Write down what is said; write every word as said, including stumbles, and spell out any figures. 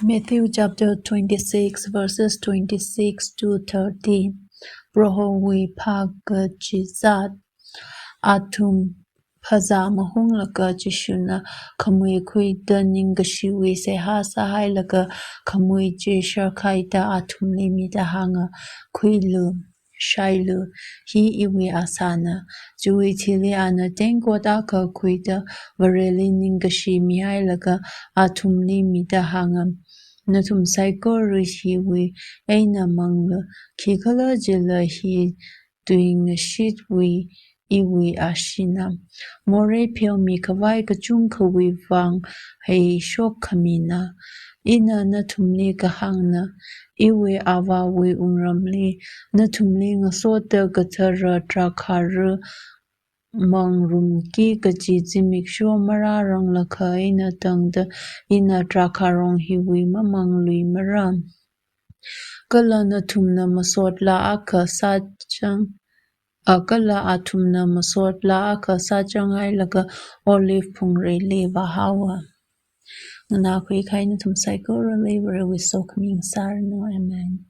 Matthew chapter twenty-six, verses twenty-six to thirty. Prohowui phākachizat. Athum phazā mahunglaga Jishuna khamui khuida ningkashiwui seihā sāhailaga khamui chi sharkhaida athumli mida hānga, "Khuilu, shailu, hi iwui asāna." Chiwui thili ana tengkot akha khuida Vareli ningkashi mihailaga athumli mida hānga, "Nathum saikora hiwui eina manglu, khikhalajila hi tuingashitwui iwui ashina. Morei pheomikhavai kachungkhawui vang heishok khamina. Ina nathumli kahāngna, iwui Avāwui wungramli nathumli ngasoda kathara drakhāra mangrumki kaji zimiksho marāranglakha eina tangda ina drakhārong hiwui mamangluimara. Kala nathumna masotla akha sāchang, a, kala athumna masotla akha sāchanghailaga olive phungreili vāhaowa." Nganākhui kahai nathum saikorali Varewui sokhami ngasāranu. Amen.